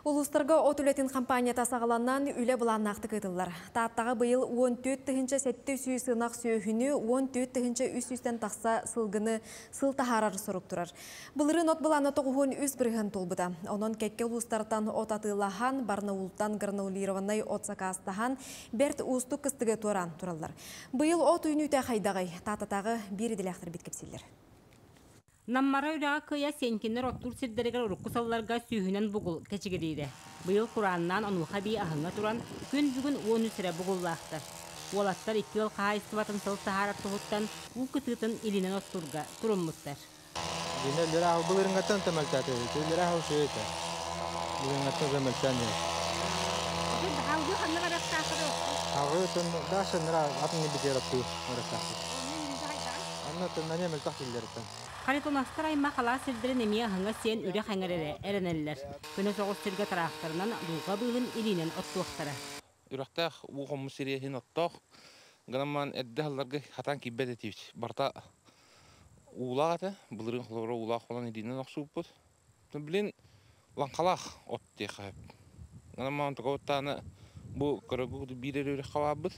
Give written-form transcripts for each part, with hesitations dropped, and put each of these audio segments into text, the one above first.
Улуустарга от үлэтин хампаанньата саҕаланан, үлэ былааннаахтык ыытыллар. Тааттаҕа быйыл 14 700 ынах сүөһүнү, 14 300-тэн тахса сылгыны сыл таһаарар сорук турар. Былырыын от былаана 93% туолбута. Онон кэккэ улуустартан от атыылаһан, Барнаултан гранулированнай от сакаастаһан, бэрт уустук кыстыгы туораан тураллар. Быйыл от үүнүүтэ хайдаҕый? Тааттатааҕы биир идэлээхтэрбит кэпсииллэр. Наммара үрэҕи кыйа Сенькиннэр оттуур сирдэригэр урукку сылларга сүүһүнэн бугул кэчигириирэ. Быйыл курааннаан, онуоха эбии аһыҥа туран, күн бүгүн 13 эрэ бугуллаахтар. Уолаттар икки ыал хаһаайыстыбатын сыл таһаарар туһуттан уу кытыытын илинэн оттуурга туруммуттар. Дьиҥэ үлэлээх былырыыҥҥаттан мөлтөөтө. Үлэлээх үчүгэй этэ. Былырыыҥҥаттан мөлтөөн иһэр. Хаалгы ханна барахтаахтар? Хаалгы дальше атын битиэр оттуу барахтаахпыт. Онно эмиэ мөлтөх киллэриттэн. Харитоновтар аймах алаас сирдэрин эмиэ аһыҥа сиэн үрэх эҥэр эрэ эрэнэллэр. Көнө соҕус сиргэ тыраахтарынан дулҕа быыһын илиинэн оттуохтара. Үрэхтээх уу хоммут сириэһин оттоох. Гынан эрдэ сылларга хатан киирбэт этибит. Барыта уулаах этэ. Былырыын холобура уулаах буолан илиинэн охсубуппут. Билин лаҥхалаах от диэххэ сөп. Гынан тоҕо бу көрөгү биир эрэ үрэххэ баарбыт.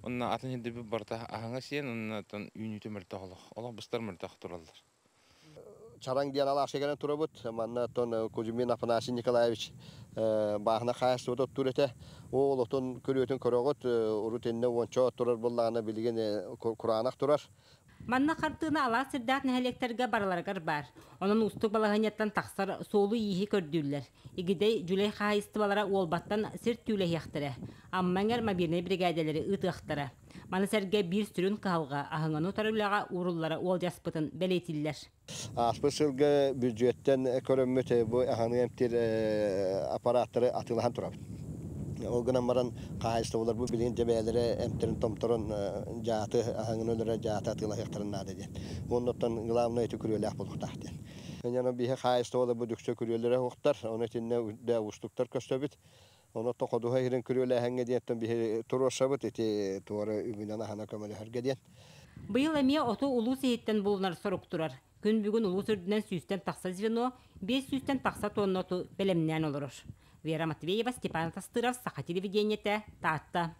Онно атын сирдэрбит барыта аһыҥа сиэн, онно үүнүүтэ мөлтөх олох. Олох быстар мөлтөх тураллар. Чараҥ диэн алааска кэлэн турабыт. Манна тон Кузьмин Афанасий Николаевич бааһына хаһаайыстыбата оттуур этэ. Ол отун күрүөтүн көрөҕүт, урут иннэ уонча турар буоллаҕына, билигин кураанах турар. Манна хартыына алаас сирдээх нэһилиэктэргэ барыларыгар баар. Онон уустук балаһыанньаттан тахсар суолу-ииһи көрдүүллэр. Игидэй, Дьүлэй хаһаайыстыбалара Уолбаттан сир түүлэһиэхтэрэ. Амма эҥэр мобильнай биригээдэлэри ыытыахтара. Маны сэргэ биир сүрүн кыһалҕа аһыҥаны утары үлэҕэ ууруллара уолдьаспытын бэлиэтииллэр. Ааспыт сылга бюджеттэн көрөммүт бу аһыҥаны эмтиир аппараттары атыылаһан турабыт. Ол гынан баран хаһаайыстыбалар бу билигин дьэбээлэрэ эмтэрин томторон дьааты аһыҥаны өлөрөр дьааты атыылаһыахтарын наада диэн. Оннуттан главное ити күрүөлээх буолуохтаах диэн. Яна биһи хаһаайыстыбалар бу дүксэ күрүөлэрэ суохтар, оны итиннэ дэ уустуктар көстөбүт. Онон ходуһа иһирин күрүөлээһиҥҥэ диэттэн биһи туруорсабыт ити туора үбүнэн аһана көмөлөһөргө диэн. Быйыл эмиэ оту улуус иһиттэн булунар сорук турар. Күн бүгүн улуус үрдүнэн 100-тэн тахса звено, 500-тэн тахса тонна оту бэлэмнээн олорор. Вера Матвеева, Степан Тастыров, Саха телевидениете, Таатта.